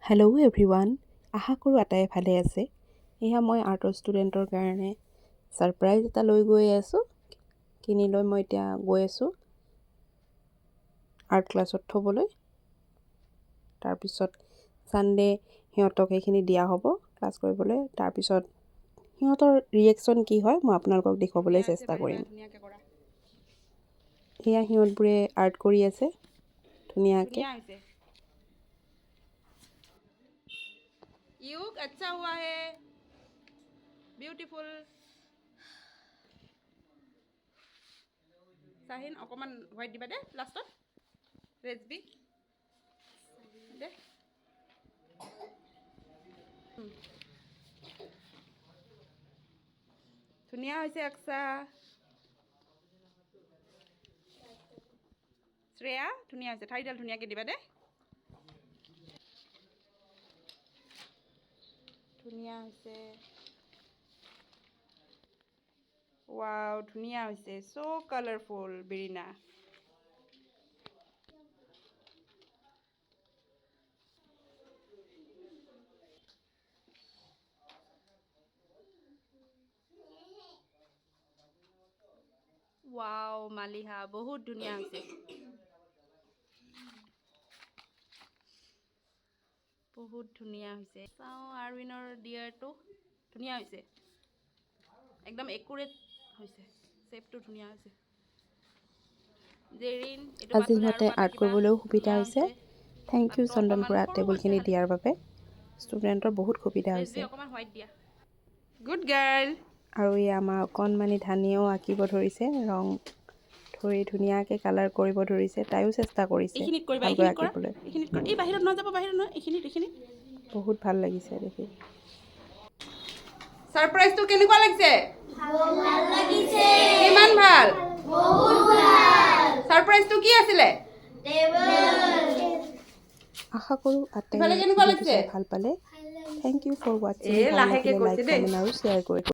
Hello' everyone, আশা কৰোঁ আটায়ে ভালে আছে। এয়া মই আৰ্টৰ ষ্টুডেণ্টৰ কাৰণে ছাৰপ্ৰাইজ এটা লৈ গৈ আছোঁ। কিনি লৈ মই এতিয়া গৈ আছোঁ আৰ্ট ক্লাছত থ'বলৈ। তাৰপিছত ছানডে সিহঁতক সেইখিনি দিয়া হ'ব ক্লাছ কৰিবলৈ। তাৰপিছত সিহঁতৰ ৰিয়েকশ্যন কি হয়, মই আপোনালোকক দেখুৱাবলৈ চেষ্টা কৰিম। এয়া সিহঁতবোৰে আৰ্ট কৰি আছে ধুনীয়াকৈ। ধুনীয়া হৈছে। ইউক अच्छा हुआ है। বিউটিফুল। চাহিন, অকণমান হোৱাইট দিবা দে লাষ্টত। ৰেজবি দে। ধুনীয়া হৈছে। আকচা, শ্ৰেয়া, ধুনীয়া হৈছে। ঠাৰিডাল ধুনীয়াকৈ দিবা দে। ধুনীয়া হৈছে। ৱাও, ধুনীয়া হৈছে। চ' কালাৰফুল। বিৰিণা। ৱাও, মালিহা, বহুত ধুনীয়া হৈছে। বহুত ধুনীয়া হৈছে। চাওঁ আৰউইনৰ ডিয়াৰটো। ধুনীয়া হৈছে, একদম একুৰেট হৈছে। শ্বেপটো ধুনীয়া হৈছে। জেৰিন, এইটো আজি পাছলৈ আৰু সিহঁতে পাতা আৰ্ট কিবা। কৰিবলৈও সুবিধা ধুনীয়া হৈছে। হৈছে। Thank U পাতটো চন্দন অকণমান খুৰা, সৰু হৈছে টেবুলখিনি খালি। দিয়াৰ বাবে। ষ্টুডেণ্টৰ বহুত সুবিধা ৰেজবি, হৈছে। অকণমান হোৱাইট দিয়া। Good girl. আৰু এই আমাৰ অকণমানি ধানিয়েও আঁকিব ধৰিছে। ৰং ধৰি ধুনীয়াকৈ কালাৰ কৰিব ধৰিছে। তাইও চেষ্টা কৰিছে এইখিনিত কৰিবা। ভালকৈ এইখিনিত কৰা। আঁকিবলৈ। এইখিনিত কৰা। এই বাহিৰত নাযাব, বাহিৰত নহয়। এইখিনিত, এইখিনিত। বহুত ভাল লাগিছে দেখি। ছাৰপ্ৰাইজটো কেনেকুৱা লাগিছে? কিমান ভাল? ছাৰপ্ৰাইজটো কি আছিলে? আশা কৰোঁ আটাই ইফালে কেনেকুৱা ভিডিঅ'টো লাগিছে? চাই ভাল পালে। Thank you for watching. এই ভাল লাহেকে লাগিলে লাইক, কৈছে দেই। কমেণ্ট আৰু শ্বেয়াৰ কৰিব।